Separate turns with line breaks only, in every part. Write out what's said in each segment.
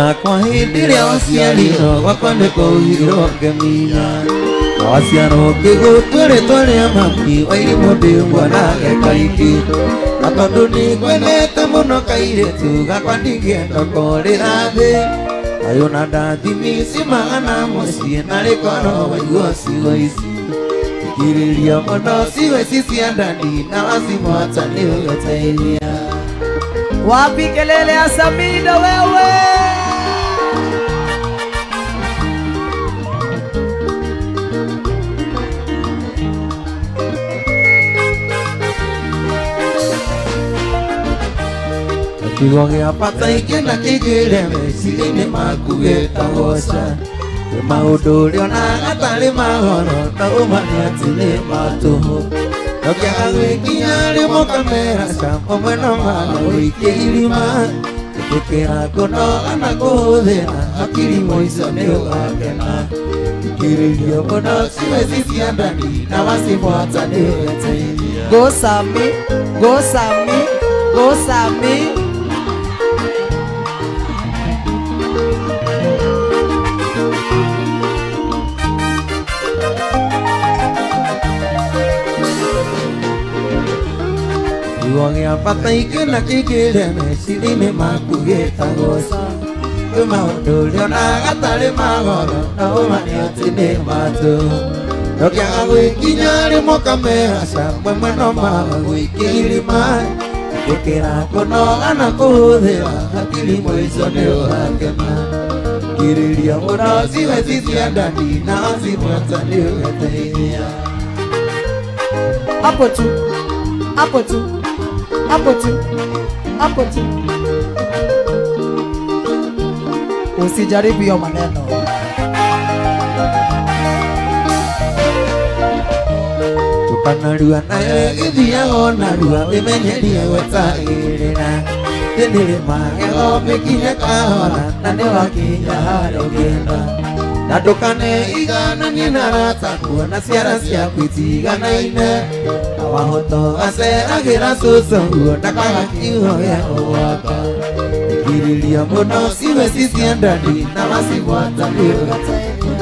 Kwa hĩndĩ ĩrĩa waciarirwo gwakwa nĩ kũugirwo ngeminya waciarwo ngĩgũtua rĩtwa rĩa mami wairimũ ndĩ mwanage kaingĩ na tondũ nĩ ngwendete mũno kairĩtu gakwa ndingĩenda kũrĩra thĩ thayũ na ndathimi cimaga mũciĩ na rĩkorwo waigua ciugo ici thikĩrĩria mũno ciugo ici cia ndani na wacimwata nĩ ũgũteithia.
Wapi kelele ya Samido wewe?
Kiugo gĩa bata ingĩenda kĩingĩre meciria-inĩ maku gĩtagwo ca. Nĩ maũndũ ũrĩonaga tarĩ mahoro no ũma nĩ atĩ nĩ ma tũhũ. Ndũngĩaga gwĩkinya rĩmwe ũkamera ca mamwe no maga gũikia irima. Ĩtĩkĩra kũnoga na kũhũthĩra hakiri mũico nĩ ũgakena. Thikĩrĩria mũno ciugo ici cia ndani na wacibwata nĩ ũgeteithia.
Go Sami, go Sami, go Sami.
Kiugo gĩa bata ingĩenda kĩingĩre meciria-inĩ maku gĩtagwo ca. Kwĩ maũndũ ũrĩonaga tarĩ magoro no ũma nĩ atĩ nĩ ma tũhũ. Ndũngĩaga gwĩkinya rĩmwe ũkamera ca mamwe no maga gũikia irima. Ĩtĩkĩra kũnoga na kũhũthĩra hakiri mũico nĩ ũgakena. Thikĩrĩria mũno ciugo ici cia ndani na wacibwata nĩ ũgeteithia.
Hapo tu, hapo tu, hapo tu, hapo tu. Usijaribu hiyo maneno.
Tũkanarua nayo ĩgĩthiaga o narua wĩmenyerie gwetagĩrĩra thĩ magego mĩkinye kahora na nĩ wakinya harĩa ũngĩenda na ndũkaneigananie na arata kuona ciara ciaku itiganaine na wahota ũgaceragĩra cũcũ guo ndakaga kiugo gĩa gũgwaka. Thikĩrĩria mũno ciugo ici cia ndani na wacibwata nĩ ũgateithia.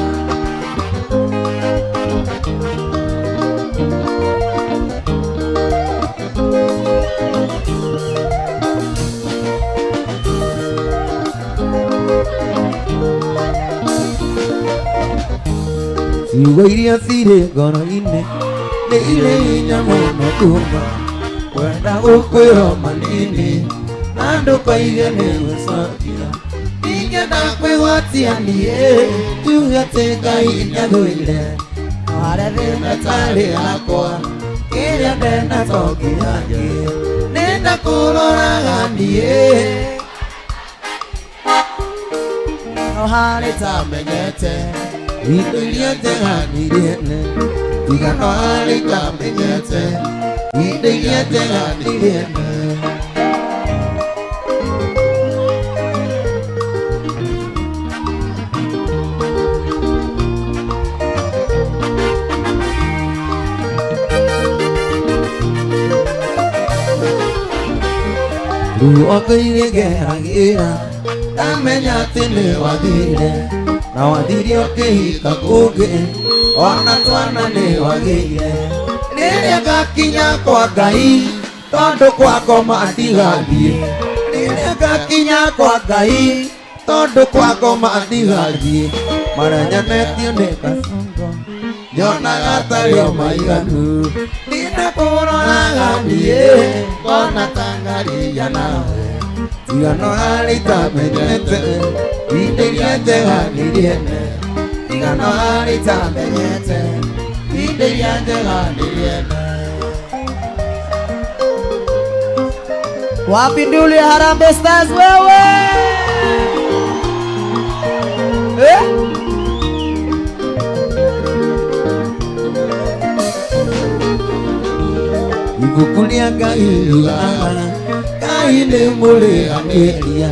Ciugo iria cirĩ ngoro-inĩ nĩ irĩ hinya mũno kuma kwenda gũkwĩrwo manini na ndũkoige nĩ gũcokia. Ingĩenda kwĩgwatia niĩ njuge atĩ Ngai nĩathũire no harĩa thĩna tarĩ yakwa kĩrĩa ndenda to kĩangĩ nĩndakũroraga niĩ
No harĩ tamenyete
indo iria njega nĩirĩene tiga no harĩ tamenyete indo iria njega nĩirĩene. Ruo ngĩgeragĩra ndamenya atĩ nĩ wathire na wathire ũkĩhika kũngĩ ona twana nĩ wagĩire. Rĩrĩa ngakinya kwa Ngai tondũ kwa ngoma ndigathiĩ, rĩrĩa ngakinya kwa Ngai tondũ kwa ngoma ndigathiĩ, marĩa nyonetio nĩ gacungo nyonaga tarĩ o maiganu. Nĩndakũroraga niĩ ngona ta ngaria nawe tiga no harĩ itamenyete indo iria njega nĩirĩene tiga no harĩ itamenyete indo iria njega nĩirĩene.
Wapi nduli ya Harambee Stars wewe? Eh?
Ibuku rĩa Ngai riugaga Ngai nĩ mũrĩanĩria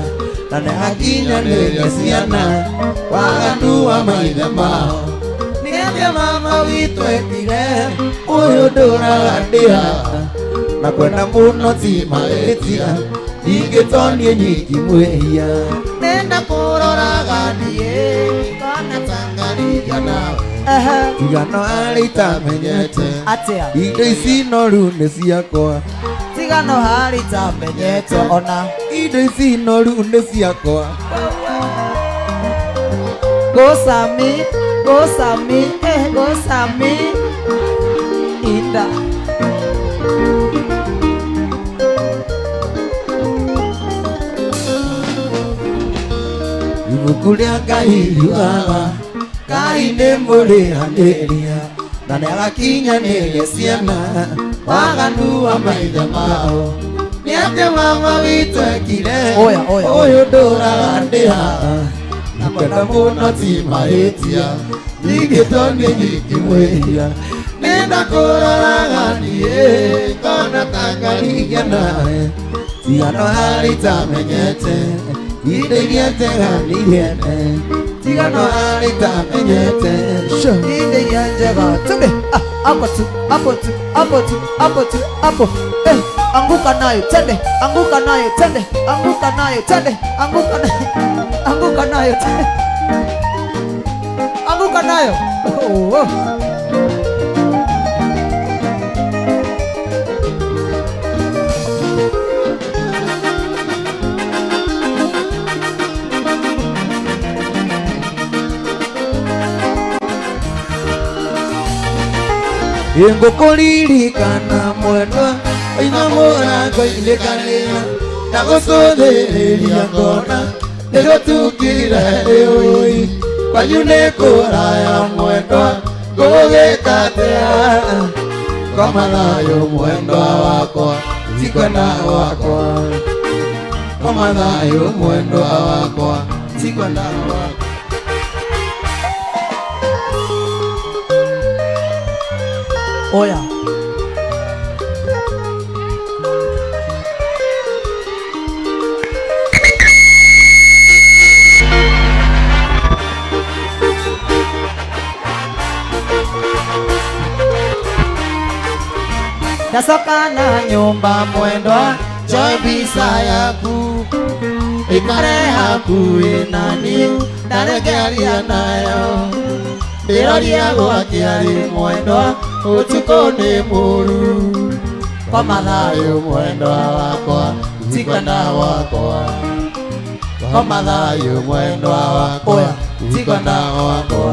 na nĩakinyanĩria ciana waganu wa maithe mao. Nĩ atĩa mama witũ ekire ũyũ ndũraga ndĩ haha na kwenda mũno ti mahĩtia ndingĩtonie nyingi mwĩhia. Nenda kũrora
Ehe.
Tiga no harĩ itamenyete.
Atia.
Indo ici noru nĩ ciakwa.
Tiga no harĩ itamenyete ona.
Indo ici noru nĩ ciakwa.
Gosami, gosami, eh gosami. Inda.
Ibuku rĩa Ngai riugaga Ngai nĩ mũrĩhanĩria na nĩagakinyanĩria ciana waganu wa maithe mao. Nĩ atĩ mama witũ ekire.
Oya, oya, oya.
Ũyũ ndũraga ndĩ haha na kwenda mũno ti mahĩtia ningĩ to nĩ nyingĩ mwĩhia nĩndakũroraga niĩ ngona ta ngarigia nawe tiga no harĩ itamenyete indo iria njega nĩirene tiga no harĩ itamenyete.
Indo iria njega. Twende. Ah, hapo tu, hapo tu, hapo tu, hapo tu, hapo. Eh, anguka nayo, twende, anguka nayo, twende, anguka nayo, twende, anguka nayo. Anguka nayo, twende. Anguka nayo. Oh, oh.
Ngũkũririkana mwendwa oima mũrango-inĩ karĩa ndagũcũthĩrĩria ngona nĩgũtukire ĩũi kwanyu nĩ kũraya mwendwa ngũgĩka atĩa koma thayũ mwendwa wakwa tikwenda wakwa koma thayũ mwendwa wakwa tikwenda wakwa.
Oya.
Ndacoka na nyũmba mwendwa njoe mbica yaku ikare hakuhĩ naniĩ ndarekearia nayo ndĩroria gwakĩarĩ mwendwa ũtukũ nĩ mũru koma thayũ mwendwa wakwa tikwenda wakwa koma thayũ mwendwa wakwa
Oya.
tikwenda wakwa.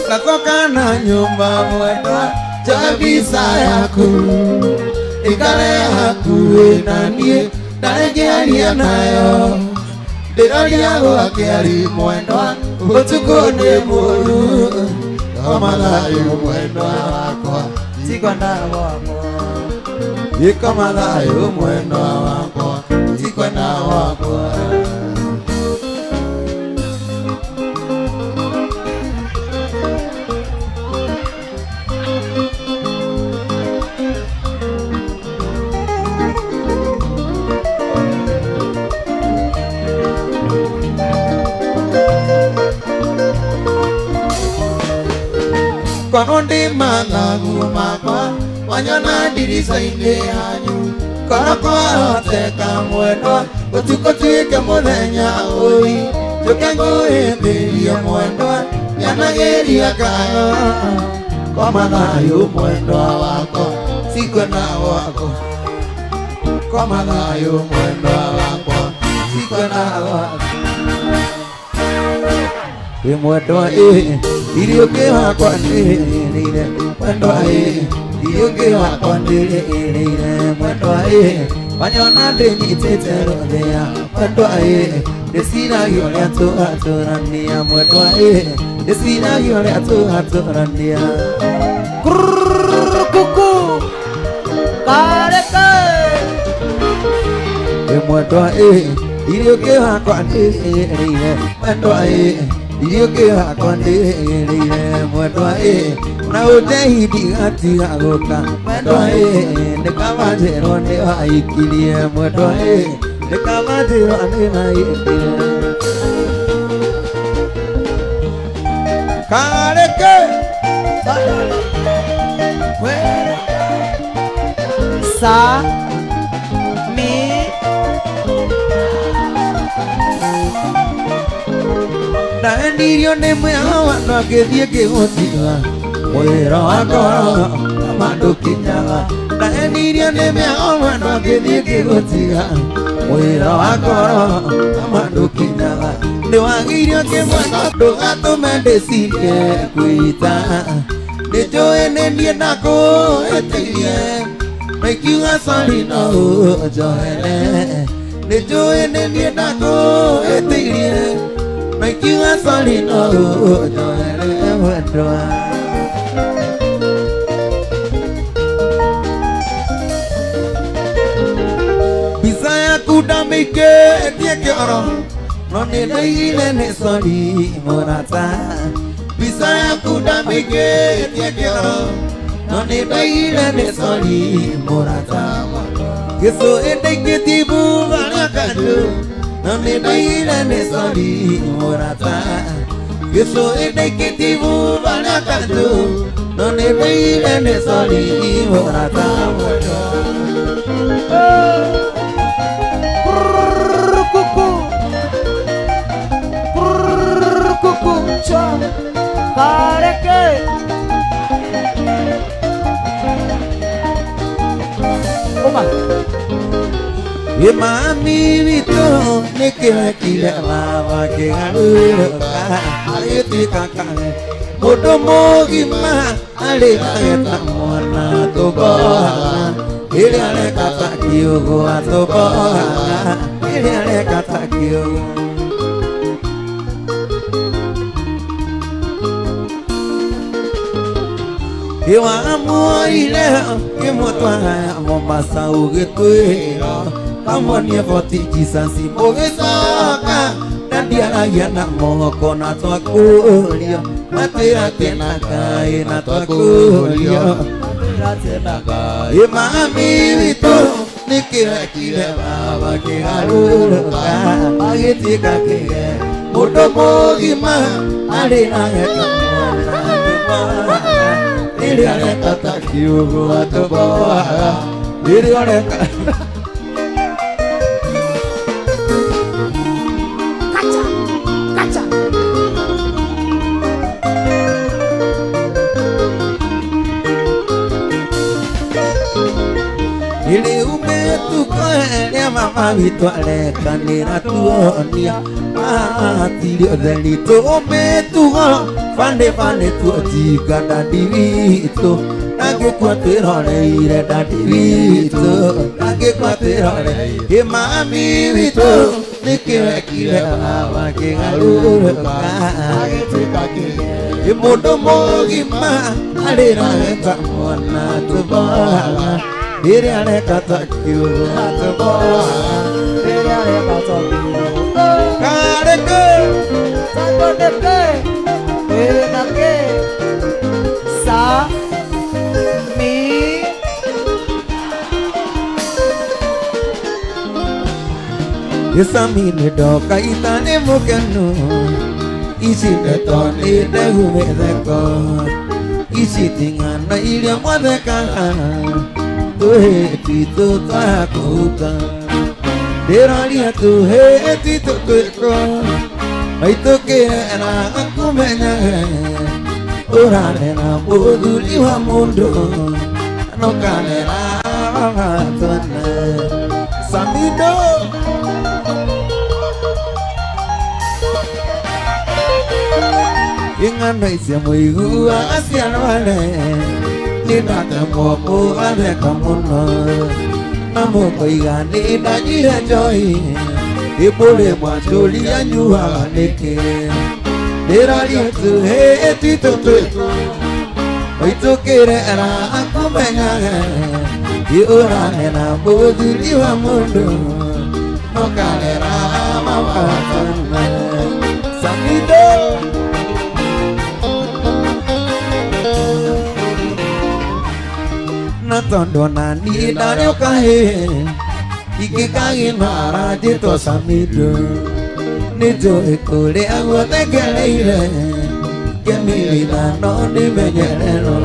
Ndacoka na nyũmba mwendwa njoe mbica yaku ikare hakuhĩ naniĩ ndarekearia nayo ndĩroria gwakĩarĩ mwendwa ũtukũ nĩ mũru koma thayũ mwendwa wakwa tikwenda wakwa ikoma thayũ mwendwa wakwa tikwenda wakwa. Korwo ndĩ mathagu makwa wanyona ndirica-inĩ yanyu korwo kwahoteka mwendwa ũtukũ tuĩke mũthenya ũi njũke ngũhĩmbĩrie mwendwa nyanagĩria kayo koma thayũ mwendwa wakwa tikwenda wakwa koma thayũ mwendwa wakwa tikwenda wakwa. Ĩ mwendwa ĩ iriũkĩ wakwa ndĩrĩire mwendwa ĩ iriũkĩ wakwa ndĩrĩire mwendwa ĩ wanyona ndĩnyitĩte rũthĩa mwendwa ĩ ndĩciragia ũrĩa tũgatũrania mwendwa ĩ ndĩciragia ũrĩa tũgatũrania.
Kuku. Kareke.
Ĩ mwendwa ĩ iriũkĩ wakwa ndĩrĩire mwendwa ĩ iriũkĩ wakwa ndĩrĩire mwendwa ĩ na ũtehi ndigatiga gũka mwendwa ĩ nĩ kaba njerwo nĩ waikirie mwendwa ĩ Nĩkamanjĩrwo nĩ maiyindire. Kareke
Sa mi
Ndaendirio nĩ mwĩhoko andũ angĩthiĩ ngĩgũtiga mwĩra wa ngoro kama ndũkinyaga. Ndaendirio nĩ mĩhoko andũ angĩthiĩ ngĩgũtiga mwĩra wa ngoro kama ndũkinyaga. Nĩwagĩirio kĩmwe ndũgatũme ndĩcirie kwĩita. Nĩnjũĩ nĩ niĩ ndakũhĩtĩirie na ikiuga sorry no ũnjohere. Nĩnjũĩ nĩ niĩ ndakũhĩtĩirie na ikiuga sorry no ũnjohere mwendwa. Mbica yaku ndamĩikĩtie kĩoro no nĩ ndaigire nĩ sorry mũrata. Mbica yaku ndamĩikĩtie kĩoro no nĩ ndaigire nĩ sorry mũrata. Gĩcũhĩ ndaikĩtie ibuba rĩa kanjũ no nĩ ndaigire nĩ sorry mũrata. Gĩcũhĩ ndaikĩtie ibuba rĩa kanjũ no nĩ ndaigire nĩ sorry mũrata.
Kuku kuku cha kareke Oma
Mami witũ nĩkĩ wekire baba kĩgarũrũka agĩtuĩka kae mũndũ mũgima arĩ ageta mwana tũmbohaga rĩrĩa areka ta kiugo atũmbohaga rĩrĩa areka ta kiugo. Iwamuoire kĩmũtwara Mombasa ũgĩtwĩra kamuonie Fort Jesus ũgĩcoka na ndiaragia na moko na twakũrio matwĩra tena Ngai na twakũrio Ĩ mami witũ nĩkĩ wekire baba kĩgarũrũka agĩtuĩka kĩge mũndũ mũgima arĩ na geka mwana tũmbohaga rĩrĩa areka ta kiugo atũmbohaga rĩrĩa areka
kacha kacha
Ili umetukoeria mama witũ arekanĩra tuonia matirĩ ũtheri tũmĩtugo bandĩ bandĩ tuotinga dadi witũ ndangĩkua twĩroreire dadi witũ ndangĩkua twĩroreire. Ĩ mami witũ nĩkĩ wekire baba kĩgarũrũka Ĩ mũndũ mũgima arĩ na geta mwana tũmbohaga rĩrĩa areka ta kiugo atũmbohaga
rĩrĩa areka ta kiugo
Kareke
Sakoneke Enake Sa mi
Ĩcami nĩ ndoka itarĩ mũkenu ici ndeto nĩ ndegu mĩtheko ici ti ng'ano iria mwathekaga tũhĩ twitũ twakũhuka ndĩroria tũhĩ twitũ twĩkũ maitũkĩrera kũmenyage ũrarera mũthuri wa mũndũ nũkarera baba twana Samido Ing'ano icio mũiguaga ciarware nĩ ndatemwo mũgatheka mũno na mũkoiga nĩ ndanyuire njohi ĩmbũrĩ mwanjũria nyuaga nĩkĩ ndĩroria tũhĩ twitũ twĩkũ maitũkĩrera kũmenyage ĩ ũrarera mũthuri wa mũndũ nũkarera mama twana Samido na tondũ ona niĩ ndarĩ o kahĩĩ Ingĩkagimara njĩtwo Samido nĩnjũĩ kũrĩa guothe ngereire ngĩmĩrĩra no ndĩmenyererwo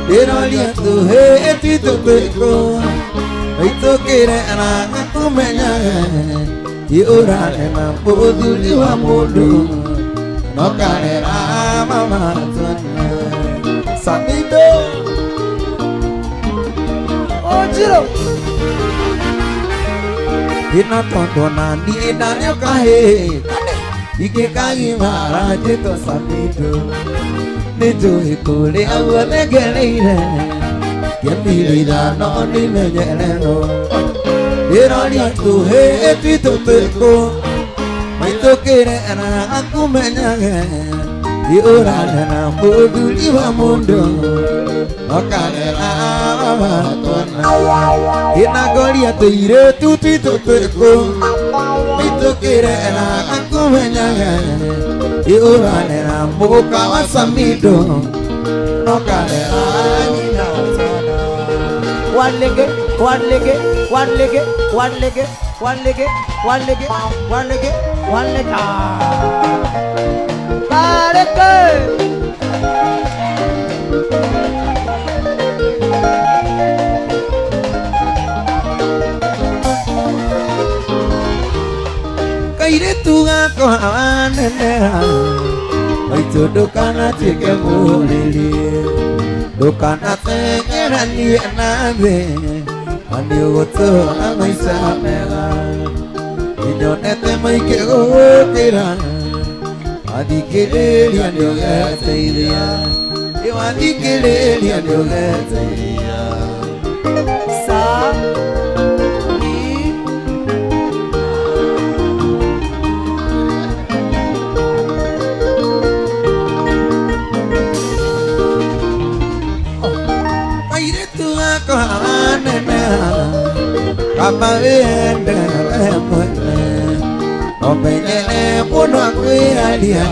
ndĩroria tũhĩ twitũ twĩkũ maitũkĩre aragakũmenyaga ũrarema mũthuri wa mũndũ no karera mama twana Samido
Ojiro
ina tondo na niĩ ndarĩoka hĩ ingĩkagimara njĩtwo Samido nĩnjũĩ kũrĩa guothe ngereire ngĩmĩrĩra no ndĩmenyererwo ndĩroria tũhĩ twitũ twĩkũ maitũkĩre aragakũmenyage ũrarera mũthuri wa mũndũ no karera mama twana ĩna ngoria tũirĩtu twitũ twĩkũ maitũkĩre aragakũmenyaga ũrarera mũka wa Samido no karera nyina twana.
One leg, one leg, one leg, one leg, one leg, one leg, one leg, one leg. Ah. Bareke.
Kairĩtu gakwa waneneha maitũ ndũkanatuĩke mũrĩrĩ ndũkanateng'eranie na thĩ na nĩũgũtũra maica mega nĩnyonete maingĩ gũgũkĩra wathikĩrĩria nĩũgeteithia wathikĩrĩria nĩũgeteithia.
Sa mi
Kairĩtu gakwa waneneha kaba wĩendere mwene ũmenyere mũno kwĩyaria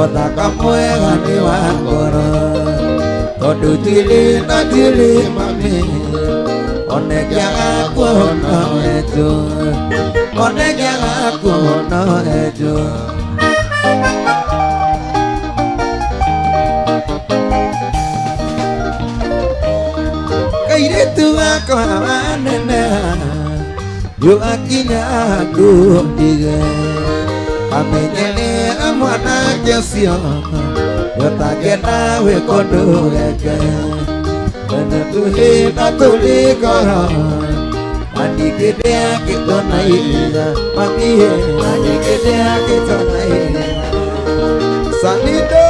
ũthaka mwega nĩ wa ngoro tondũ tirĩ na tirĩ mami onekĩaga kuona enjũ onekĩaga kuona enjũ. Kairĩtu gakwa waneneha nĩũgakinya handũ ndige amenyere mwanake ũcio nĩũtangĩenda gwĩka ũndũ geke wene tũhĩ na tũrĩ ngoro na ningĩ ndĩakĩtwo na ihiga mamiĩ na ningĩ ndĩakĩtwo na ihiga Samido.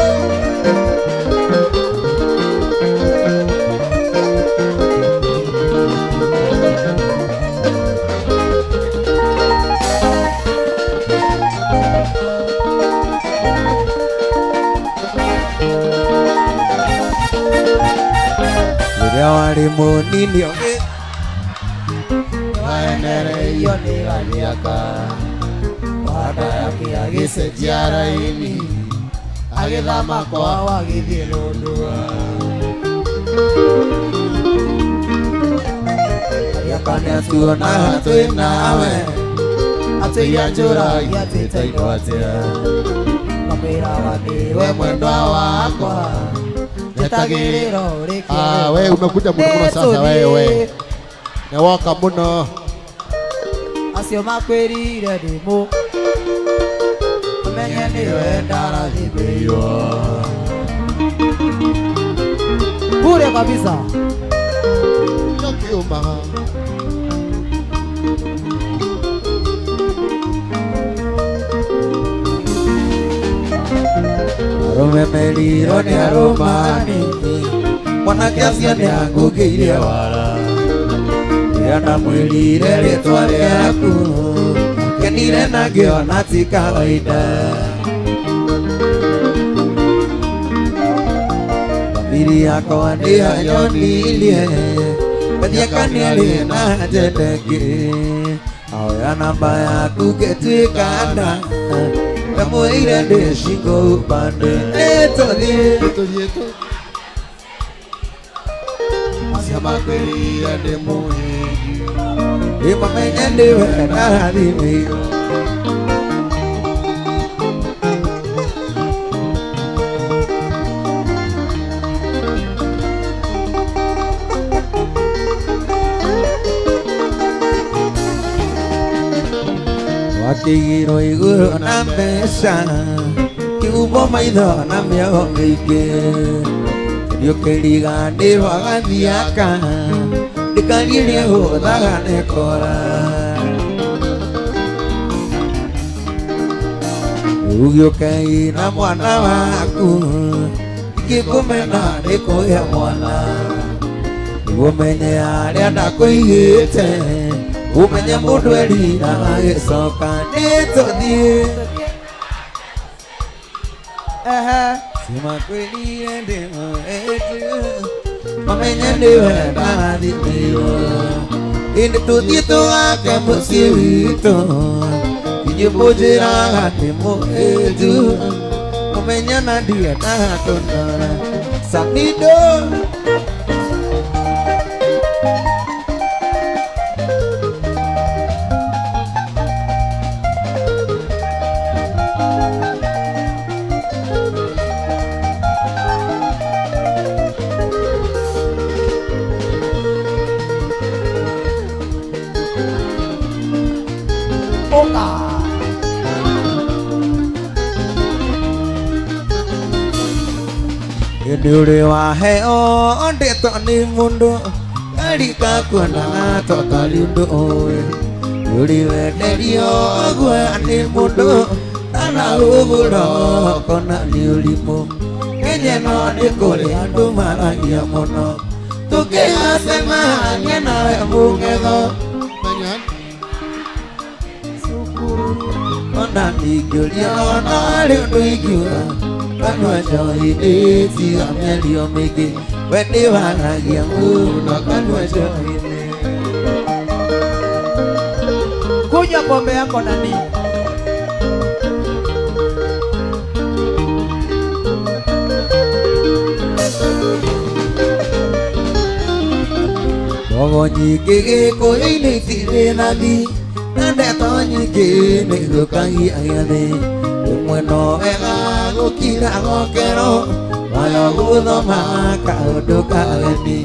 Rĩrĩa warĩ mũnini
waenereirio nĩ gariaka wanda yake agĩcenjia raini agĩthama kwao agĩthiĩ Lũndũa
Gariaka nĩatuonaga twĩ nawe
atĩia njũragia twĩtainwo atĩa
Kamwĩraga
we mwendwa wakwa
njĩtagĩrĩra ũrĩkĩre.
Ah, we umekuja muno muno sasa wewe. Na waka muno.
Acio makwĩrire ndĩmũ ũmenye nĩwe ndarathimĩirwo bure kabisa.
Nyokiuma.
Arũme merirwo nĩ arũmani mwanake ũcio nĩangũkĩire wara rĩrĩa ndamwĩrire rĩtwa rĩaku kenire na ngĩona ti kawaida thamiri yakwa nĩyanyonirie Gathiaka nĩarĩ na njenda ĩngĩ ahoya namba yaku ngĩtuĩka nda ndamwĩrire ndĩ shingo upande nĩtũthiĩ
Tũthiĩ Acio makwĩrire ndĩ mũhĩngi
Imamenye nĩwe ndarathimĩirwo. Wakĩigĩrwo igũrũ na mbeca kiumbo maitho na mĩogo mĩingĩ nĩũkĩriganĩrwo agathiaka ndĩkaririe gũthaga nĩkora rĩu gĩũkei na mwana waku ingĩkũmena nĩkũgĩa mwana nĩguo menye arĩa ndakũigĩte umenye mũndũ erira agĩcoka nĩtũthiĩ.
Ehe.
Simakwĩrire ndĩmũĩtu mamenye nĩwe ndarathimĩirwo ĩndĩ tũthiĩ tũgake mũciĩ witũ inyuĩ mũnjĩraga ndĩmũĩtu mũmenye na ndiendaga kũnora Samido.
Oka.
Ĩndĩ ũrĩ waheo ndeto nĩ mũndũ karika kuonaga totarĩ ũndũ ũĩ ũrĩ wenderio guoya nĩ mũndũ kana ũgũro kona nĩ ũrimũ Kenya no nĩ kũrĩ andũ maragia mũno tũkĩgacemania nawe mũng'etho ona ningĩũria ona harĩ ũndũ ingiuga kanua njohi ĩtiga mĩario mĩingĩ we nĩwaragia mũno kanua njohi-inĩ.
Kunywa pombe yako nani?
Ndogo nyingĩ gĩkũyũ-inĩ itirĩ nathi na ndeto nyingĩ nĩithũkagia gĩathĩ rĩmwe no wega gũkira gokero wayo gũthoma kaũndũ kageni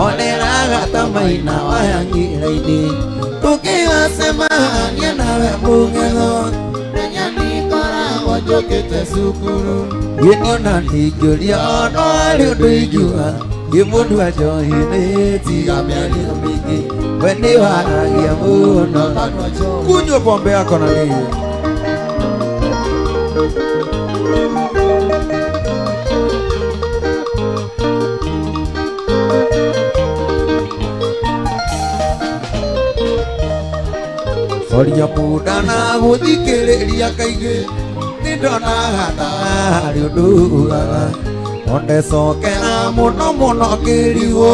oneraga ta maina wayang'ira-inĩ tũkĩgacemania nawe mũng'etho
Menya nĩngoragwo njũkĩte cukuru
gĩniona ningĩũria no harĩ ũndũ ingiuga ĩ mũndũ wa njohi nĩ tiga mĩario mĩingĩ we nĩwaragia mũno
kanua njohi.
Kunywa pombe yako na nini? Horia muda na gũthikĩrĩria kaingĩ nĩndonaga ta harĩ ũndũ ugaga ondecokera mũno mũno ngĩrigwo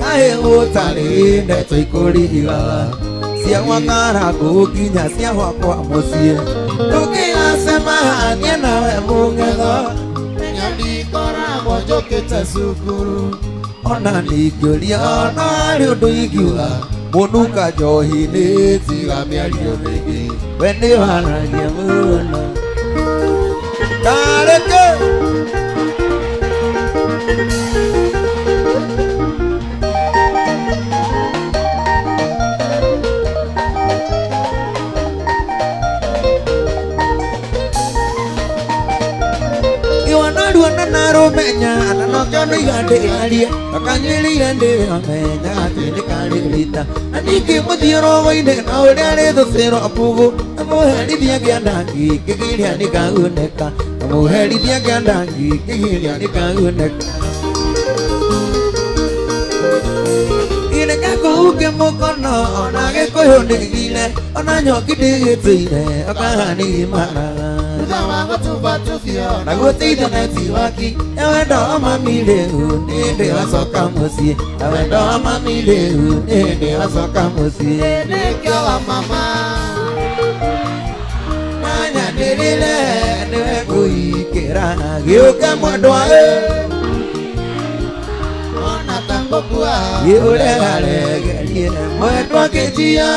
kaĩ gũtarĩ ndeto ikũrigaga cia gwakara nginya cia gwakwa mũciĩ tũkĩgacemania nawe mũng'etho
Menya nĩngoragwo njũkĩte cukuru
ona ningĩũria ona harĩ ũndũ ingiuga mũnuka njohi nĩ tiga mĩario mĩingĩ we nĩwaragia mũno kareke. Iwana na rumenya na nokĩo nĩiga ndĩarie akanyuĩrĩire ndĩamenya atĩ nĩ karĩ rita na ningĩ mũthiũrũrũko-inĩ na ũrĩa rĩ thũcĩrwo mbugũ amũherithia kĩandangi kĩgiria nĩkagunĩka amũherithia kĩandangi kĩgiria nĩkagunĩka Ireka mũkono ona gĩkũyũ ndĩgire ona nyoki ndĩgĩtĩire okahanimaraga
Thutha wa gũtubatubio
na gũteithia netiwaki ya wendo wa mami rĩu nĩndĩ wacoka mũciĩ ya wendo wa mami rĩu nĩndĩ wacoka mũciĩ
nĩkĩo wa mama
nanyanĩrĩre nĩwe ngũikĩra gĩũke mwendwa ĩ
ona ta ngũkua
ũregaregerie mwendwa ngĩnjia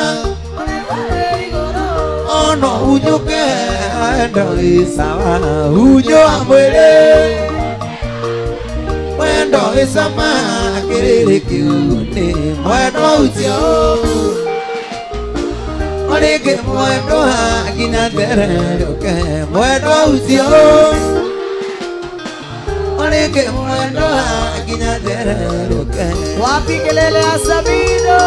ono unyuke wendo wĩ sawa unyo wa mwĩrĩ wendo wĩ cama kĩrĩrĩ kĩu nĩ mwendwa ũcio orĩngĩ mwendwa nginya ndererũke mwendwa ũcio orĩngĩ mwendwa nginya ndererũke.
Wapi kelele ya Sabino?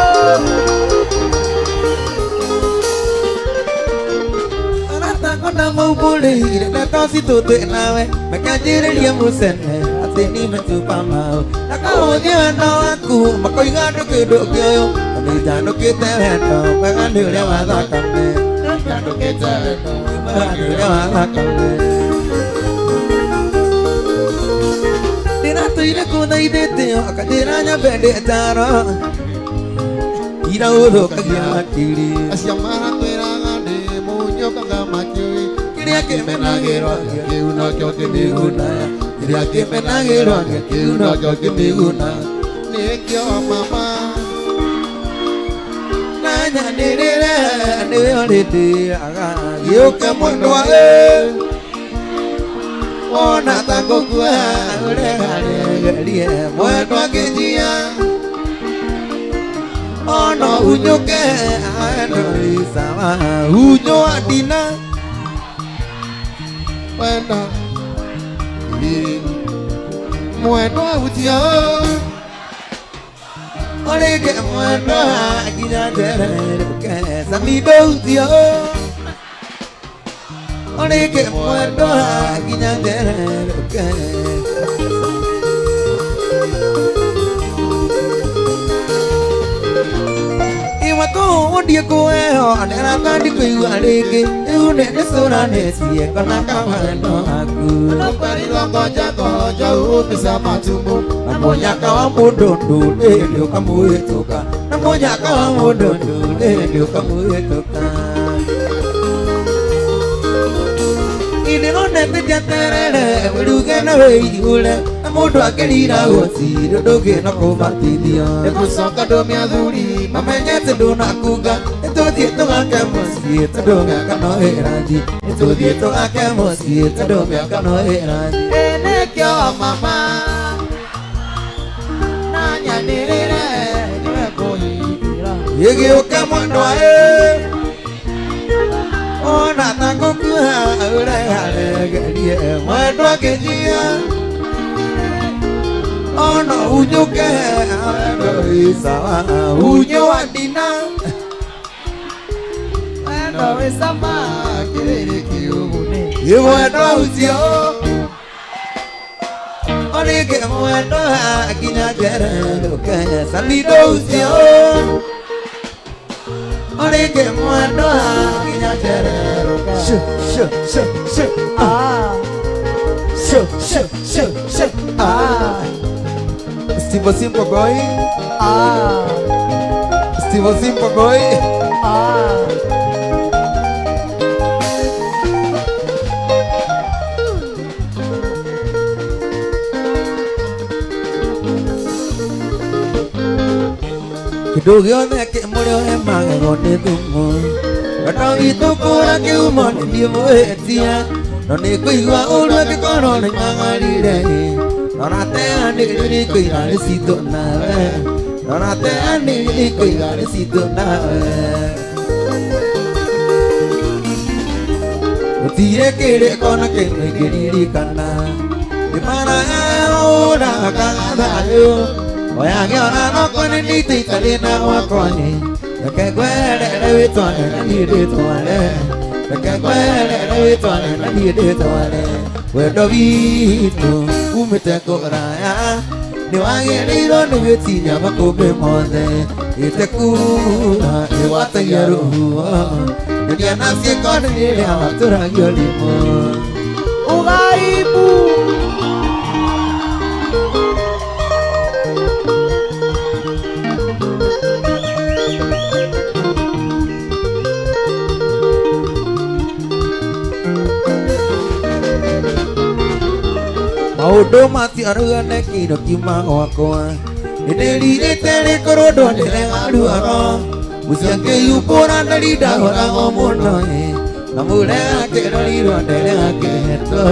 Kona maubulire ndeto citũ twĩ nawe makanjĩrĩria mũcene atĩ nimetupa mau nakahũthia wendo waku makoiga ndũkĩndũ kĩũyũ na nĩnjanũkĩte wendo mwega nĩ ũrĩa wa thakame
Njanũkĩte wendo
mwega nĩ ũrĩa wa thakame ndĩratũire kũthaithĩte akanjĩra nyambe ndĩtaro ira ũthũkagia hakiri
acio maratwĩraga ndĩ mũnyũkaga makĩũĩ
kĩrĩa
kĩmenagĩrwo kĩu nokĩo
kĩmĩguna kĩrĩa kĩmenagĩrwo kĩu nokĩo kĩmĩguna
nĩkĩo mama
na nyanĩrĩre nĩwe ũrĩndĩaga gĩũke mwendwa ona ta ngũkua ũregaregerie mwendwa ngĩnjia ono unyũke wendo wĩ sawa unyo wa ndina
wendo mwendwa ũcio
orĩngĩ mwendwa nginya ndererũke Samido ũcio orĩngĩ mwendwa nginya ndererũke. Iwa kũu ndiĩ kũheo nderata ndikũigua rĩngĩ rĩu nĩ ndĩcũranĩtie kona kawendo waku
ũkwerirwo ngonja ngonja ũmĩca matumbo
na mũnyaka wa mũndũ ndũrĩ ũkamũhĩtũka na mũnyaka wa mũndũ ndũrĩ ũkamũhĩtũka ndĩronete njeterere wĩruge na wĩihũre na mũndũ akĩrira gũtirĩ ũndũ ũngĩ no kũbatithio
nĩngũcoka ndũmie athuri
mamenyete ndũnakunga nĩtũthiĩ tũgake mũciĩ tondũ mĩaka no ĩrathiĩ nĩtũthiĩ tũgake mũciĩ tondũ mĩaka no ĩrathiĩ.
Nĩkĩo mama na nyanĩrĩre nĩwe ngũhithĩra
gĩgĩũke mwendwa ona ta ngũkua ũregaregerie mwendwa ngĩnjia ono unyũke wendo wĩ sawa unyo wa ndina
Wendo wĩ cama
kĩrĩrĩ kĩũgũnĩ
mwendwa ũcio orĩngĩ mwendwa nginya njererũke Samido ũcio orĩngĩ mwendwa nginya njererũke. Shu shu shu shu
ah
shu shu shu shu
ah
Steve Simple Boy
ah
Steve Simple Boy
ah
kĩndũ gĩothe kĩmũrĩo he magego nĩ thumu wendo witũ kũra kĩhumo nĩ niĩ mũhĩtia no nĩ ngũigua ũru angĩkorwo nĩ mang'arire norateanĩrio nĩ kũiga rĩcitũ nawe norateanĩrio nĩ kũiga rĩcitũ nawe gũtirĩ kĩrĩko na kĩmwe ingĩririkana ndĩmaraũraga thayũ oyage ona nokwa nĩ nĩite itarĩ na gwakwa-ĩ reke ngwerere wĩtware na niĩ ndĩtware reke ngwerere wĩtware na niĩ ndĩtware wendo witũ umĩte kũraya nĩ wagĩrĩirwo nĩ gwĩtiria makũmbĩ mothe ĩte kura ĩgwatagia rũhuho nyonia na ciĩko nĩ rĩrĩa watũragio rimũ
Ughaibu
maũndũ matiarugane kĩndũ kiuma gwakwa Nĩndĩrirĩte rĩkorwo ndonderega ruoro mũciĩ akĩyumbũra ndarindahorago mũno ĩ na mũrega kĩrorirwo nderega kĩhetwo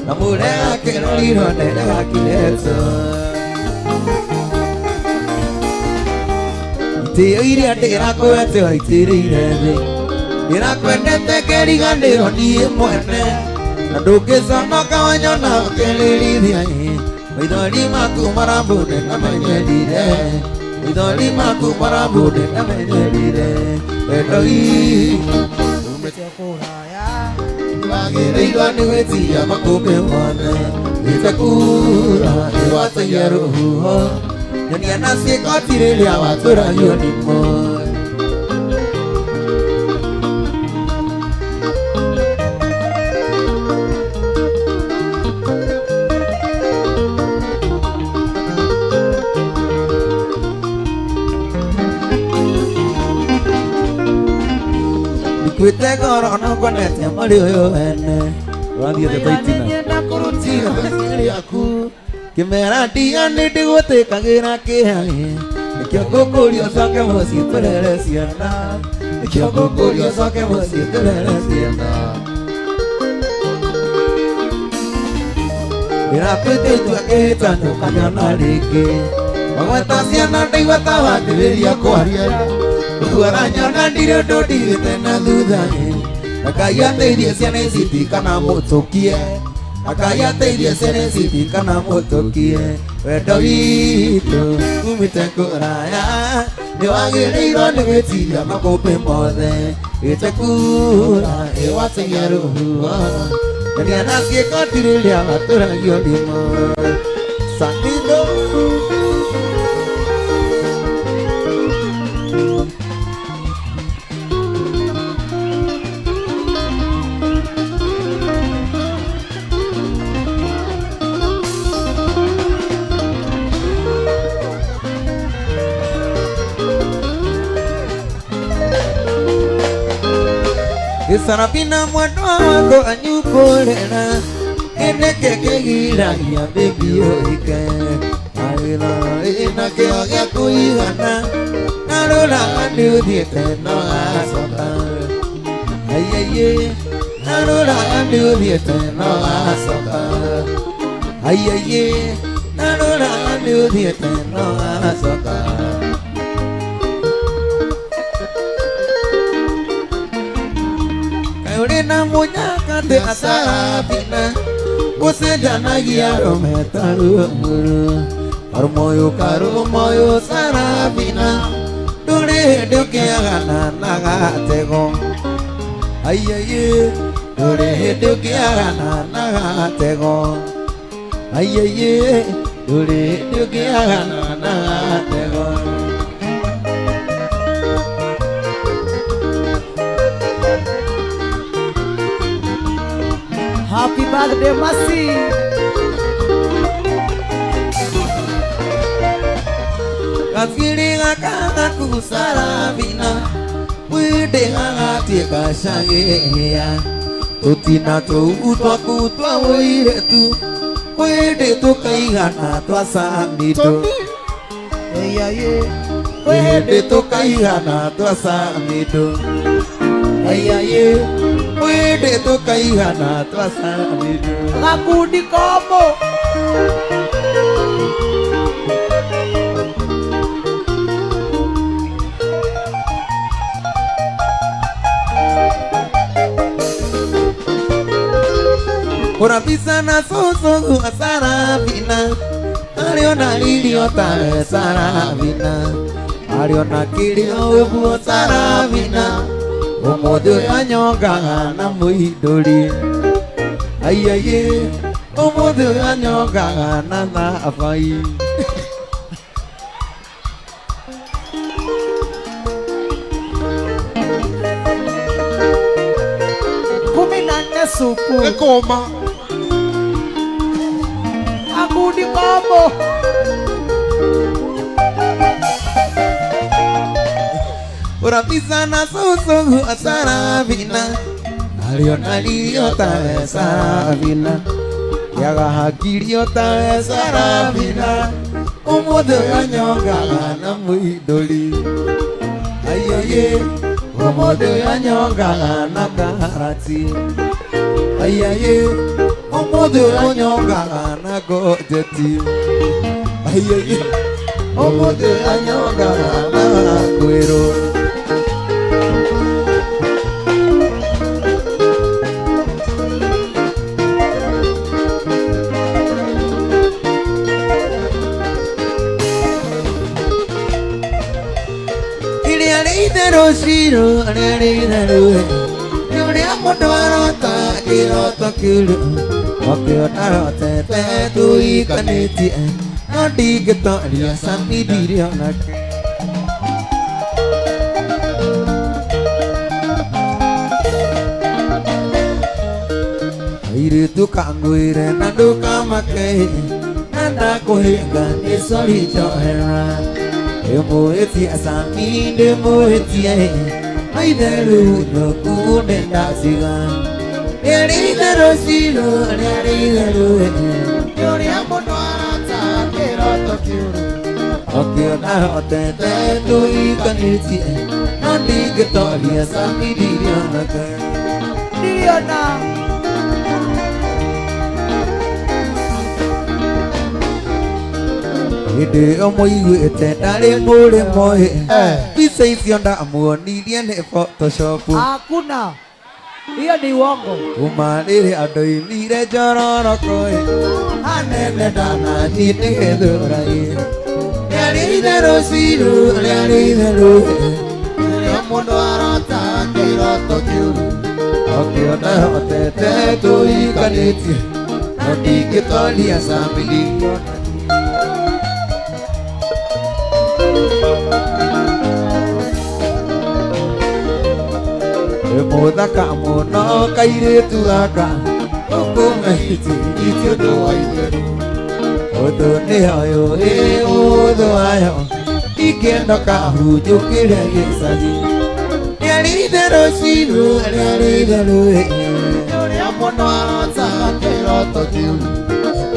na mũrega kĩrorirwo nderega kĩhetwo itĩo iria ndĩrakwete waitĩrĩire thĩ ndĩrakwendete ngeriganĩrwo niĩ mwene na ndũngĩconoka wanyona ũkĩrĩrithia ĩ maithori maku marambũnde na menyerire maithori maku marambũnde na menyerire wendo witũ
Umĩte kũraya
wagĩrĩirwo nĩ gwĩtia makũmbĩ mothe gĩte kura ĩgwatagia rũhuho nyonia na ciĩko ti rĩrĩa watũragio nĩ moyo. Nikuĩte ngoro no ngwendete marĩ ũyũ wene ũrathiĩte ta itina
Nĩnyenda kũrutira
rĩaku kĩmera ndia nĩ ndĩgũtĩkagĩra kĩhai nĩkĩo ngũkũria ũcoke mũciĩ tũrere ciana nĩkĩo ngũkũria ũcoke mũciĩ tũrere ciana ndĩrakwĩte itua kĩhĩtano kanyona rĩngĩ wagweta ciana ndaigua ta wambĩrĩria kwaria ũguo aranyona ndirĩ ũndũ ndigĩte na thutha ĩ Ngai ateithie ciana ici itikana-mũtũkie Ngai ateithie ciana ici itikana-mũtũkie wendo witũ umĩte kũraya nĩ wagĩrĩirwo nĩ gwĩtiria makũmbĩ mothe ĩte kura ĩgwatagia rũhuho nyonia na ciĩko ti rĩrĩa watũragio nĩ moyo Samido. Sarafina mwendwa wako anyukorera kĩnĩkĩ kĩgiragia baby ũhike awĩra ĩna kĩo gĩa kũigana narora nĩ ũthiĩte no acoka aiaiĩ narora nĩ ũthiĩte no acoka aiaiĩ narora nĩ ũthiĩte no acoka. Kaĩ na mũnyaka ndĩ Sarafina gũcenjanagia arũme ta rũmuru karũmoyũ karũmoyũ Sarafina ndũrĩ hĩndĩ ũkĩagana na gatego aiaiĩ ndũrĩ hĩndĩ ũkĩagana na gatego aiaiĩ ndũrĩ hĩndĩ ũkĩagana na gatego.
Happy birthday Mercy.
Gathiri gaka gaku Sarafina mwĩndĩ gagatuĩka cagĩhĩa tũtina tũu twaku twa ũirĩtu kwĩndĩ tũkaigana twa Samido
Eiaie
kwĩndĩ tũkaigana twa Samido aiaiĩ kwĩndĩ tũkaigana twa Samido.
Gakundi kombo.
Kũrabisa na cũcũ Sarafina arĩona irio tawe Sarafina arĩona kĩrĩo ũguo Sarafina ũmũthĩ ũyũ anyongaga na mũindũri aiaiĩ ũmũthĩ ũyũ anyongaga na thabai.
14 supu.
Ekoma.
Gakundi kombo.
Urapisa na cũcũ Sarafina arĩona irio tawe Sarafina kĩaga hakirio tawe Sarafina Ũmũthĩ ũyũ na mũindũri. Ayoye, ũmũthĩ ũyũ na karati. Ayoye, ũmũthĩ ũyũ na gojeti. Ayoye, ũmũthĩ ũyũ na kwĩrwo. Itherũ rĩarĩ itherũ, nĩ ũrĩa mũndũ arota kĩroto kĩũru, ũkĩona rotete tũikanĩtie, no ndingĩtoria cami ndirĩ onake. Airĩtu kangwĩre na ndũkamake, na ndakũhĩnga nĩ sorry njohera. Ndĩmũhĩtie cami ndĩmũhĩtie, no itherũ nũkunde ndaciga. Rĩarĩ itherũ ciro rĩarĩ itherũ,
nĩ ũrĩa mũndũ arota kĩroto kĩũru,
ũkĩona hotete tũikanĩtie, no ndingĩtoria cami ndirĩ onake.
Niliona.
Hĩndĩ ĩyo mũiguĩte ndarĩ mũrĩmo ĩ, mbica icio ndamuonirie nĩ Photoshop.
Hakuna. Hiyo ni uongo.
Kuma rĩrĩa ndoimire njororoko ĩ, hanene ndanathiĩ nĩgethũra ĩ. Rĩarĩ itherũ ciro rĩarĩ itherũ ĩ,
ũrĩa mũndũ arota kĩroto kĩũru,
ũkĩona hotete tũikanĩtie, no ndingĩtoria cami ndingĩona. Mũthaka mũno kairĩtu gaka, ũkũmehiti ti ũndũ wa itherũ. Ũthũ nĩ ũyũ ĩ ũthũ wayo, ingĩenda kahunjũkĩre gĩcagi. Rĩarĩ itherũ ciro rĩarĩ itherũ ĩ,
nĩ ũrĩa mũndũ arota kĩroto kĩũru,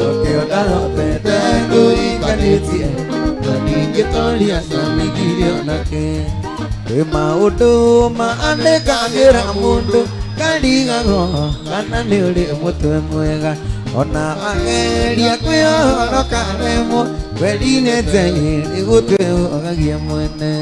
ũkĩona hotete tũikanĩtie, na ndingĩtoria cami ndirĩ onake. Kwĩ maũndũ maandĩkagĩra mũndũ karigagwo kana nĩ ũrĩ mũtwe mwega, ona wageria kwĩhoro karemwo, kweri-inĩ nĩ gũtwĩhogagia mwene.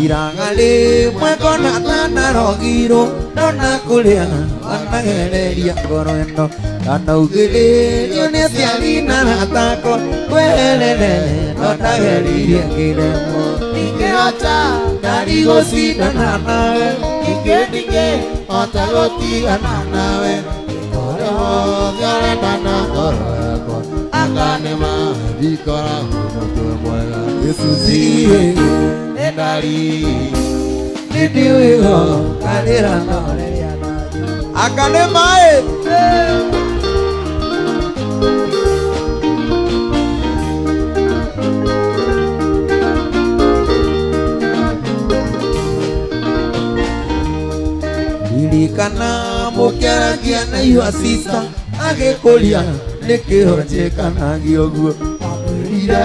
Iraga rĩmwe ngona tanarogirwo, ndona kũrĩa wanagereria ngoro ĩno, ndanaugĩrĩrio nĩ aciari na arata akwa, kweherere no ndageririe ngĩremwo.
Ndingĩhota
ndarigũcindana nawe,
ningĩ ndingĩhota gũtigana nawe, ũrĩa wothe ũrenda na ngoro yakwa, anga nĩ ma ndikoragwo mũtwe mwega.
Gĩcuci
Nĩ ndari
nĩndiũĩho karĩra noreria anga nĩ maĩ. Ririkana mũkĩaragia na your sister, agĩkũria nĩkĩo njĩkanagia ũguo.
Amwĩrire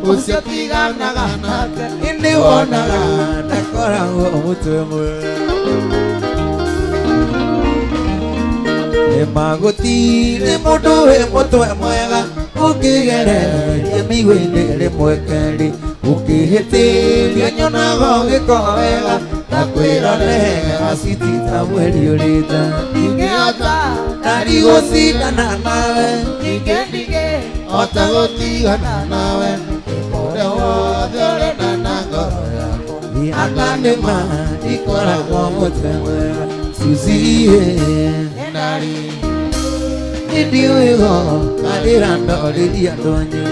ũcio tiganaga nake,
Ĩndĩ wonaga ndakoragwo mũtwe mwega. Nĩ magũtirĩ mũndũ wĩ mũtwe mwega, ũngĩgereria mĩigua-inĩ rĩmwe kerĩ, ũkĩhĩtĩria nyonaga ũgĩka wega, ndakwĩrorera citi ta mweri ũrĩte.
Ndingĩhota
ndarigũcindana nawe,
ningĩ ndingĩhota gũtigana nawe, ũrĩa wothe ũrenda na ngoro yakwa,
anga nĩ ma ndikoragwo mũtwe mwega. Susie
nĩ ndari
nĩndiũĩho karĩra ndorĩria ndonye.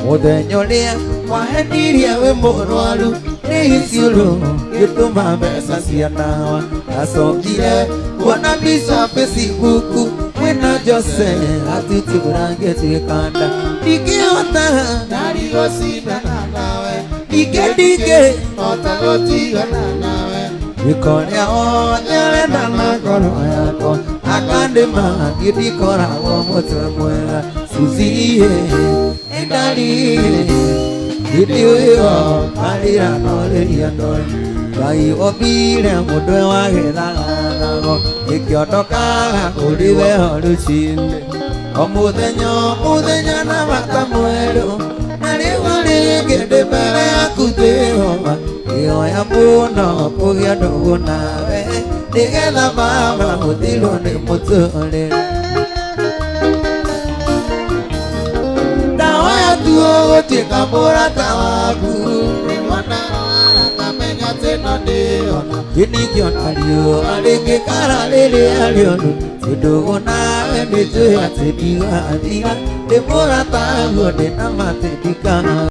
Mũthenya ũrĩa wahenirie wĩ mũrwaru, nĩ iciũrũ gĩtũma mbeca cia ndawa. Ndacokire kuona mbica Facebook mwĩna Jose atutũrangĩtie kanda. Ndingĩhota
ndarigũcindana nawe,
ningĩ ndingĩhota
gũtigana nawe,
Gĩkorĩa othe ũrenda na ngoro yakwa akandĩma niĩ ndikoragwo mũtwe mwega Suzie ĩndarire hĩndĩ ĩyo marĩra no rĩrĩa ndore Ngai ombire mũndũ wagethaga thago gĩkĩondokaga kũrĩ we o rũcinĩ o mũthenya o mũthenya na bata mwerũ na rĩu rĩngĩ ndĩ mbere yaku Jehova ngĩhoya mũno kũgĩa ndũgũ nawe nĩgetha baba ũthirwo nĩ mũtũrĩre ndawa yatuo gũtuĩka mũrata waku
Nĩguo ndarwara ngamenya atĩ no ndĩhona
Nĩngĩona riũa rĩngĩkara rĩrĩa rĩũru ndũgũ nawe nĩnjũĩ atĩ ndigathira ndĩ mũrataguo ndĩna ma atĩ ndikagũa.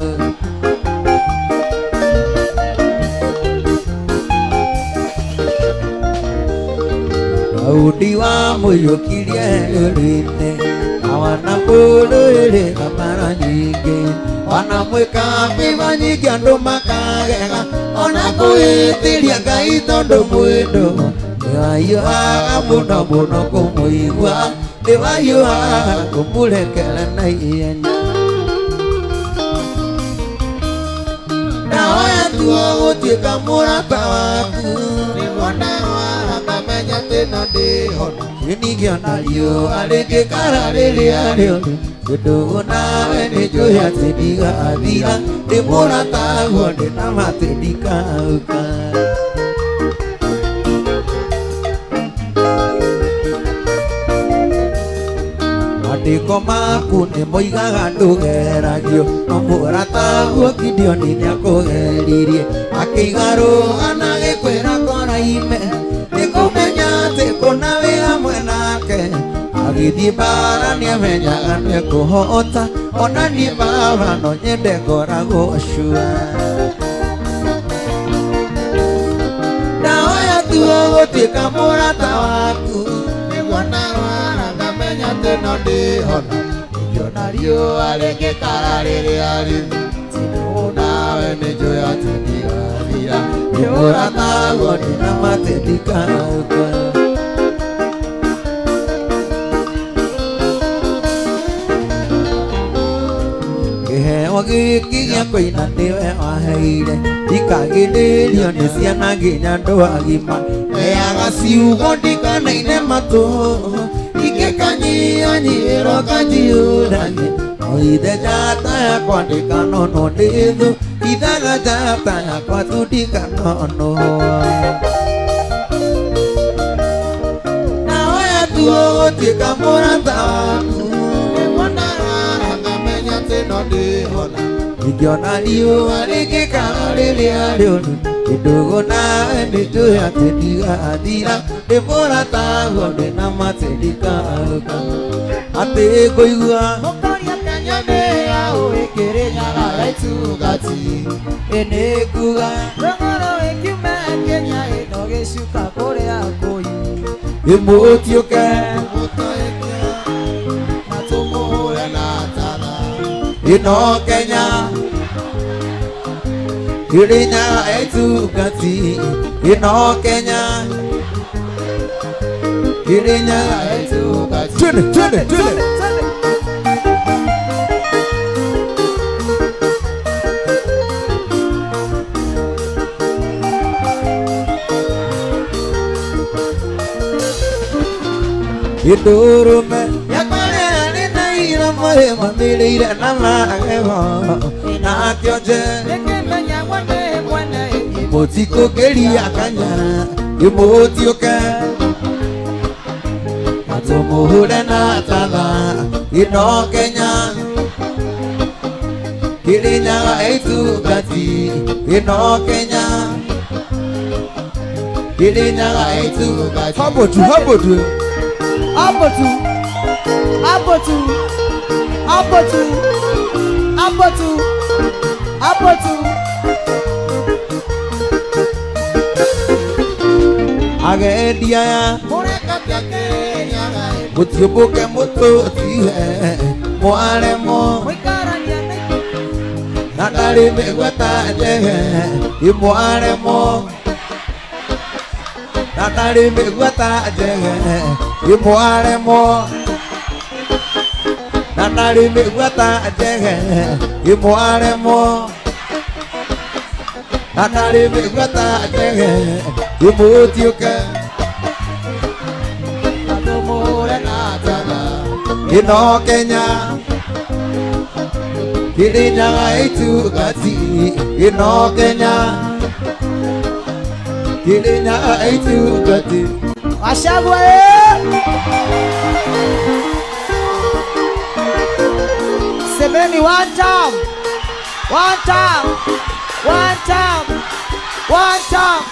Daudi wamũiyũkirie rũrĩrĩ awanamũrũrĩrĩ mara nyingĩ wanamwĩka mĩba nyingĩ andũ makagega ona kwĩtĩria Ngai tondũ mwĩndũ nĩwahiũhaga mũno mũno kũmũigua nĩwahiũhaga kũmũrekera na ihenya ndawa yatuo gũtuĩka mũrata waku
Nĩguo ndarwara ngamenya atĩ no ndĩhona
Nĩngĩona riũa rĩngĩkara rĩrĩa rĩũru ndũgũ nawe nĩnjũĩ atĩ ndigathira ndĩ mũrataguo ndĩna ma atĩ ndikauka. Mandĩko maku nĩmoigaga ndũgeragio no mũrataguo Gideoni nĩakũgeririe akĩiga rũũa na agĩkwĩra koraime nĩkũmenya atĩ kũna wĩ hamwe nake agĩthiĩ mbara nĩamenyaga nĩekũhota ona niĩ baba no nyende ngoragwo cua ndawa yatuo gũtuĩka mũrata waku
Nĩguo ndarwara ngamenya atĩ no ndĩhona Ingĩona riũa rĩngĩkara rĩrĩa rĩũru ndũgũ nawe nĩnjũĩ atĩ ndigathira
ndĩ mũrataguo ndĩna ma atĩ ndikauka. Kĩheo gĩkĩ gĩa kũina nĩwe waheire ndikagĩrĩrio nĩ ciana nginya andũ agima heaga ciugo ndikanaine matũ ingĩkanyihanyiihĩrwo kanjiũranie no ithe njata yakwa ndĩkanonwo nĩ thũ ithaga njata yakwa tu ndikanonwo ndawa yatuo gũtuĩka mũrata waku
Nĩguo ndarwara ngamenya atĩ no ndĩhona
Ingĩona riũa rĩngĩkara rĩrĩa rĩũru ndũgũ nawe nĩnjũĩ atĩ ndigathira ndĩ mũrataguo ndĩna ma atĩ ndikauka atĩ ngũigua
Mũkoria Kenya nĩ yaũ ĩkĩrĩnyaga ya itungati
ĩnĩnguga
Rũng'ũrũ ĩkiume Kenya ĩno gĩcuka kũrĩa kũu
ĩmũtiũke
Mũtoeke na tũmũhũre na tara
ĩno Kenya Kĩrĩnyaga ĩtungati ĩno Kenya Kĩrĩnyaga
ĩtungati
twende twende twende Gĩtũrũme yakwa rĩ na iromo ĩmamĩrĩire na magego na kĩonje
Nĩkĩmenyagwo nĩ mwene
mũtikũkĩria kanya ĩmũtiũke na tũmũhũre na tatha ĩno Kenya Kĩrĩnyaga ĩtungati ĩno Kenya Kĩrĩnyaga ĩtungati hapo tu hapo tu
hapo tu hapo tu hapo tu hapo tu hapo tu
agendi aya
Mũreka Kĩrĩnyaga
mũtiũmbũke mũtũtihe mwaremwo
mũikarania na
na ndarĩ mĩgweta njehe ĩmwaremwo Na ndarĩ mĩgua ta njegene ĩmwaremwo. Na ndarĩ mĩgua ta njegene ĩmwaremwo. Na ndarĩ mĩgua ta njegene ĩmũtiũke.
Atũmũre na njaga.
Ĩno Kenya Kirinyaga itungati. Ĩno Kenya Kirinyaga itungati.
Wachagua Semeni one time. One time. One time. One time.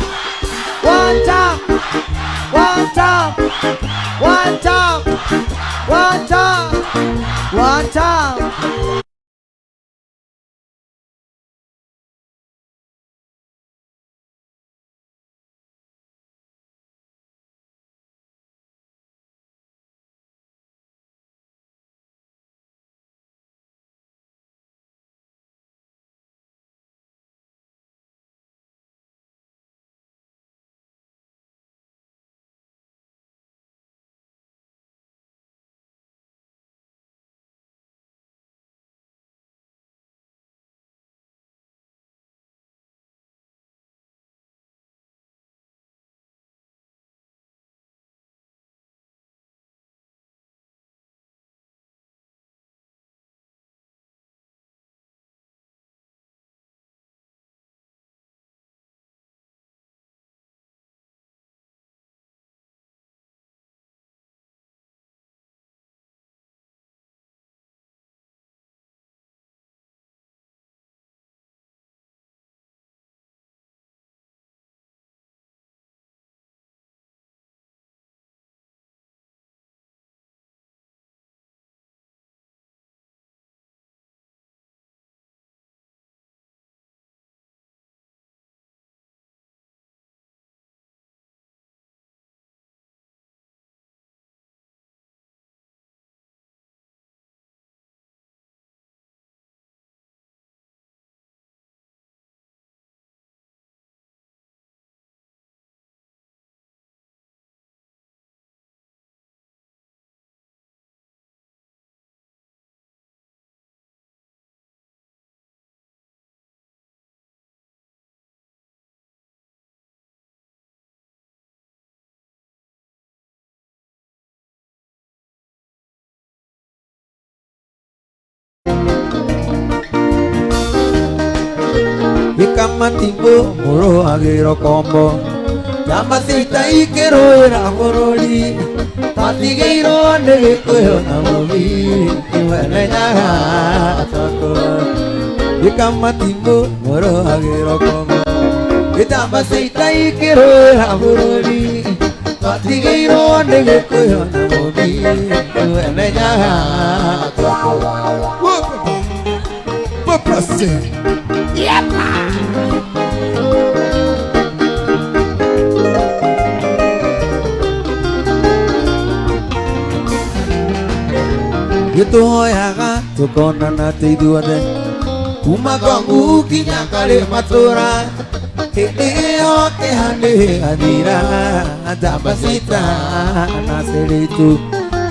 One time. One time. One time. One time. One time.
Ikamatibo mũrũagĩro kombo. Njamba cia ita ikĩrũĩra bũrũri. Twatigĩirwo nĩ Gĩkũyũ na Mũmbi mwene Nyaga atongwo. Ikamatibo mũrũagĩro kombo. Njamba cia ita ikĩrũĩra bũrũri. Twatigĩirwo nĩ Gĩkũyũ na Mũmbi mwene Nyaga atongwo. Gĩtũhoyaga tũkonana atĩ ithuothe kuma kwangu nginya karĩ matũra. Hĩndĩ ĩyo kĩeha nĩgĩgathira njamba cia ita na cĩrĩtũ.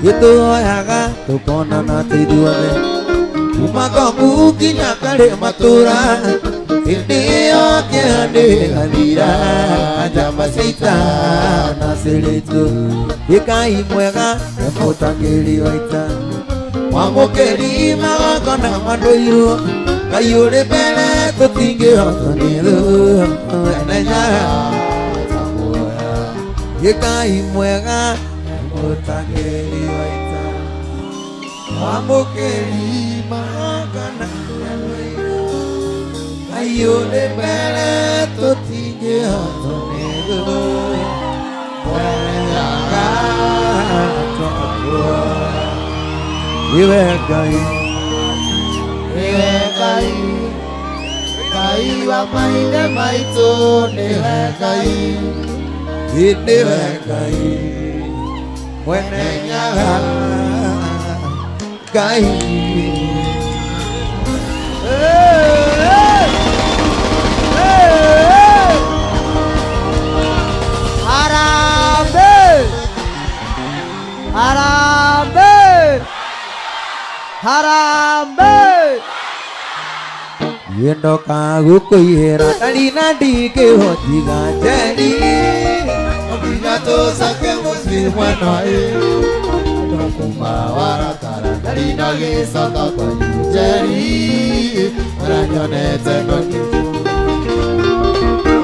Gĩtũhoyaga tũkonana atĩ ithuothe kuma kwangu nginya karĩ matũra. Hĩndĩ ĩyo kĩeha nĩgĩgathira njamba cia ita na cĩrĩtũ. Ĩkai mwega nĩ mũtangĩri wa ita. Wamũkĩri magongona mandũirwo. Ngai ũrĩ mbere tũtingĩhotwo nĩ thũ mwene Nyaga Ĩkai mwega nĩ mũtangĩri wa ita. Wamũkĩri magongona mandũirwo. Ngai ũrĩ mbere tũtingĩhotwo nĩ thũ mwene Nyaga atongwo. Iwe Ngai,
Niwe Ngai, Ngai wa maithe maitũ nĩwe Ngai.
Nĩwe Ngai, mwene Nyaga Ngai.
Harambee! Harambee!
Yendoka gũkũihĩra ndarina ndingĩhotiga njeri
Nginya tũcake mũciĩ mwena ĩ Kuma warakara ndarĩ na gĩcoka kwanyu Njeri ũrĩa nyonete no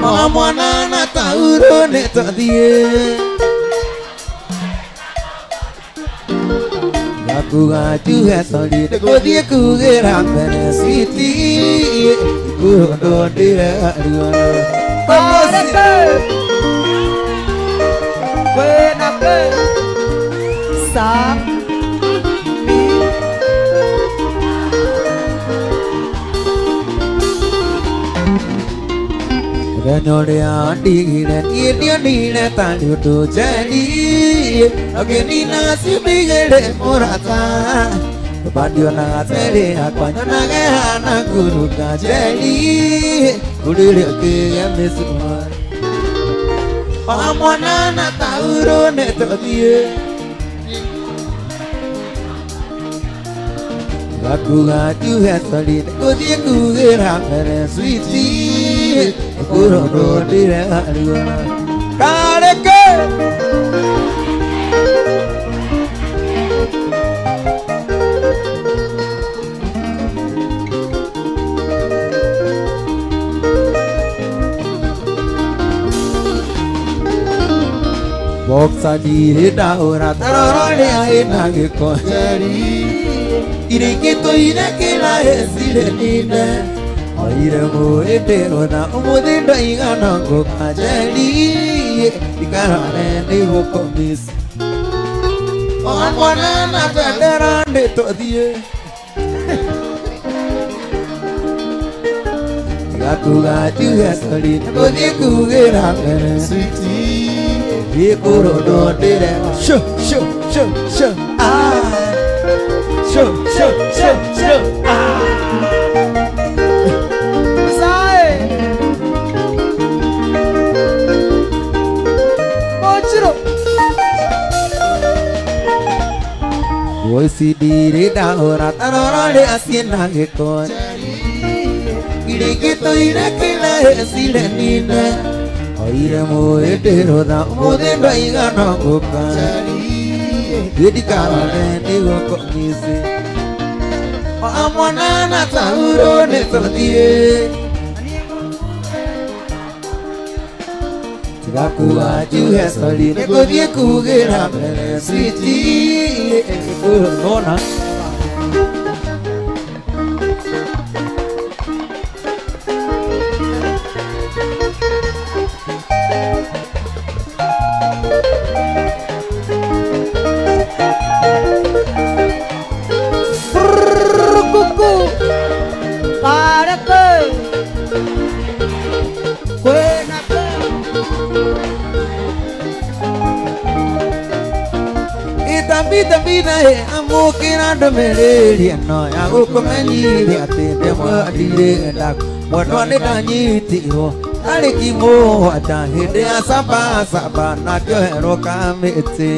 O mwana na tauro nĩ tũthiĩ Gakuga njuge sorry nĩngũthiĩ kugĩra mbere switi Kũndũ ndĩregarua
Kareke! Kwena ke! Sa! Mi!
Mũthenya ũrĩa ndigire niĩ ndionire tarĩ ũndũ njeri Ũkĩnina ciumia igĩrĩ mũrata Nyũmba ndionaga terĩ yakwa nyonaga ĩhana ngurunga njeri Ngũrĩre ũkĩgĩa mĩcumarĩ O mwana na tauro nĩ tũthiĩ Gakuga njuge sorry nĩngũthiĩ kugĩra mbere switi Kũrondwo ndĩregarua Kareke! Boxer ndirĩ ndahũra tarora rĩa ĩna gĩko
Njeri
Irĩkĩtũire kĩra ĩcirĩ nine Oire mũĩndĩ ona ũmũthĩ ndaigana ngũka njeri Ikarare nĩgũkũmisi
O mwana na
Bendera nĩ tũthiĩ Gakuga njuge sorry nĩngũthiĩ kugĩra mbere
switi
Gĩkũrũndwo ndĩrema Sho sho sho sho ah Sho sho sho sho ah
Sae! Mochiro!
Voici ndirĩ ndahũra tarora rĩa ciĩna gĩko Irĩkĩtũire kĩra ĩcirĩ nine Oire mũĩndĩ rũtha ũmũthĩ ndaigana ngũka Gĩndikarore nĩgũkũmisi O mwana na tauro nĩ tũthiĩ Tigakuga njuge sorry nĩngũthiĩ kugĩra mbere switi Nona
Kuku! Kareke! Kwena ke!
Itambitambina he amũkĩra ndũmĩrĩri ĩno ya gũkũmenyithia atĩ ndĩmwe ndirĩ ndaku mwendwa nĩ ndanyitirwo tarĩki mũgwanja hĩndĩ ya saba saba na ngĩoherwo kamĩtĩ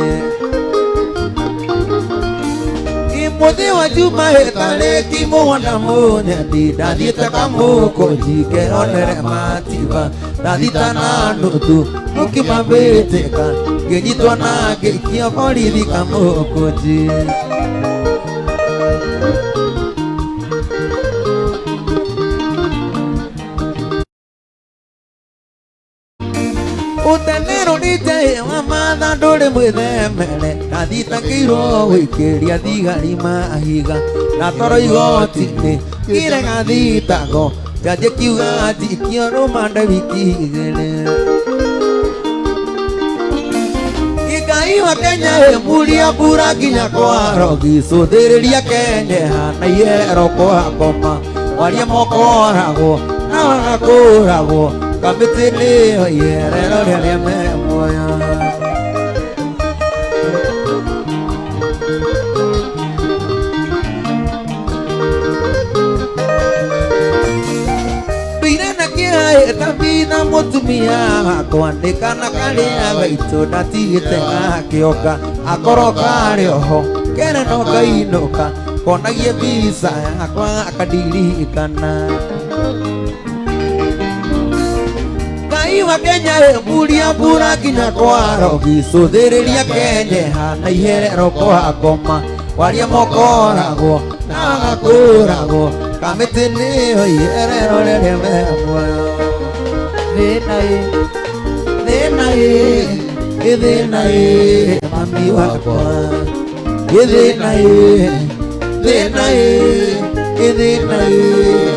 Mũthĩ wa Juma he tarĩki mũgwanja mũnyendi ndathiĩte kamũkũnji ngeonere matiba ndathita na nuthu mũkĩmambĩtĩka ngĩnyitwo na ngĩikio borithi kamũkũnji Ũtenerũrĩte wa matha ndũrĩ mwĩthemere ndathitangĩirwo gũikĩria thigari mahiga na toro igoti-inĩ ngĩrega thitago njanji kiuga njikio rũmande wiki igĩrĩ Ngai wa Kenya muria mbura nginya kwa rogi cũthĩrĩria Kenya na ihero kwa ngoma waria mokoragwo na magakũragwo kamĩtĩ nĩyo ierero rĩrĩa me muoyo Ndũire na kĩeha tabitha mũtumia wakwa nĩ kana karĩa gaitũ ndatigĩte gakĩonga akorwo karĩ oho kere no kainũka Konagie mbica yakwa akandirikana. Ngai wa Kenya ĩmburia mbura nginya kwarogi cũthĩrĩria Kenya hana iherero kwa ngoma waria mokoragwo na gakũragwo kamĩtĩ nĩyo iherero rĩrĩa me muoyo.
Thĩna ĩ.
Thĩna ĩ, ĩ thĩna ĩ, mami wakwa, ĩ thĩna ĩ, thĩna ĩ, ĩ thĩna ĩ.